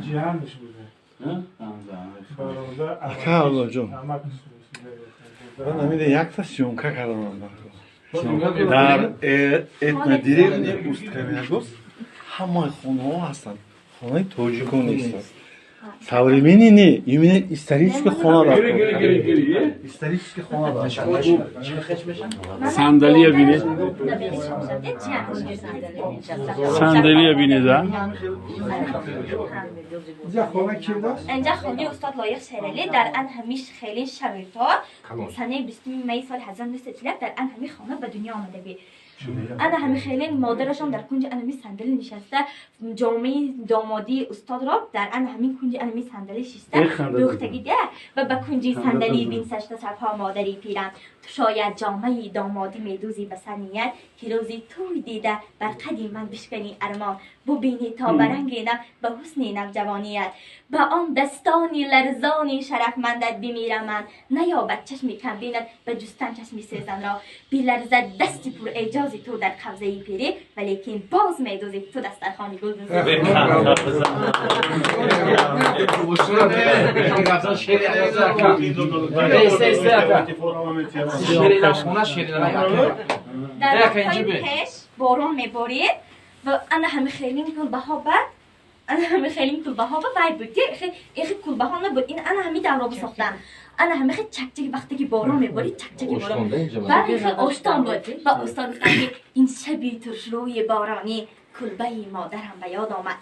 Ҷиҳанш буда. Ака Аллоҷон, ман ҳамида якта съёмка кардам. Дар этнодеревни Усть-Каменогорск ҳамаи хонаҳо ҳастанд, хонаи тоҷикон нестанд. Современный не, именно исторический хона дар, исторический хона дар. Сандалия бинед, сандалия бинед, а. Инҷа хона ки будааст? Инҷа хонаи устод Лоиқ Шералӣ. Дар ан ҳамиш хеле шароитҳо санаи 20 майи соли 1941 дар ан ҳами хона ба дунё омадагӣ. Ана ҳами хеле модарашон дар кунҷи ана ҳами сандалӣ нишаста, ҷомаи домодии устодро дар ана ҳамин кунҷи ана ҳами сандалӣ шиста дӯхтагӣ дия. Ва ба кунҷи сандалӣ бинсашта шабҳо модари пирам: ту шояд ҷомаи домодӣ медӯзӣ ба сар, ният ки рӯзи тӯй дида бар қади ман бишканӣ армон, бубинӣ то ба ранги нав, ба ҳусни навҷавоният. Ба он дастони ларзони шарафмандат бимирам ман, наёбад чашми камбинат ба ҷустан чашми сӯзанро. Биларзад дасти пурэъҷози ту дар қабзаи пирӣ, валекин боз медӯзӣ ту дастархони гулдӯзӣ. Дар вақтҳои пеш борон меборид ва ана ҳами хелин кулбаҳо ба ана ҳами хелин кулбаҳо ба вай буд, ихи кулбаҳо набуд, ин ана ҳами давро бисохтан. Ана ҳами хел чакчаки, вақте ки борон меборид, чакчаки борон баъд хел оштон буд. Ва устод гуфтанд, ки ин шаби туршрӯи боронӣ кулбаи модарам ба ёд омад,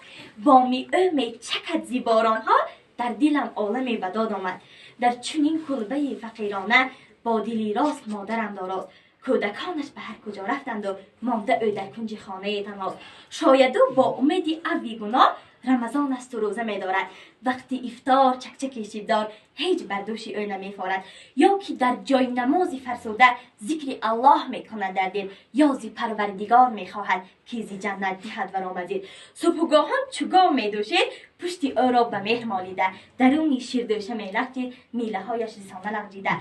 боми ӯ мечакад зи боронҳо, дар дилам оламе ба дод омад. Дар чунин кулбаи фақирона бо дили рост модарам дорост. Кӯдаконаш ба ҳар куҷо рафтанду монда ӯ дар кунҷи хонаи танҳост. Шояду бо умеди авви гуноҳ Рамазон асту рӯза медорад, вақти ифтор чакчаки шибдор ҳеҷ бар дӯши ӯ намефорад, ё ки дар ҷои намози фарсуда зикри Аллоҳ мекунад дар дил, ё зи Парвардигор мехоҳад, ки зи ҷаннат диҳад варо мазид. Субҳугоҳон чугоҳ медӯшед, пушти ӯро ба меҳр молида, даруни ширдӯша мелағҷид, милаҳояш рисона лағҷида.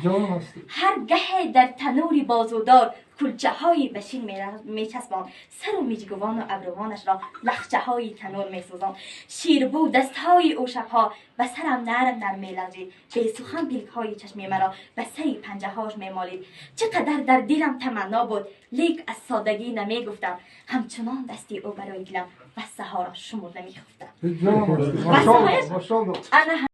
Ҳар гаҳе дар танури бозудор кулчаҳои ба шир мечаспонд, сару миҷгувону абрувонашро лахчаҳои танур месӯзонд. Ширбӯ дастҳои ӯ шабҳо ба сарам нарм нарм мелағҷид, бесухан пилкҳои чашми маро ба сари панҷаҳош мемолид. Чӣ қадар дар дилам таманно буд, лек аз содагӣ намегуфтам. Ҳамчунон дасти ӯ барои дилам вассаҳоро шумурда мехуфтам. Ана.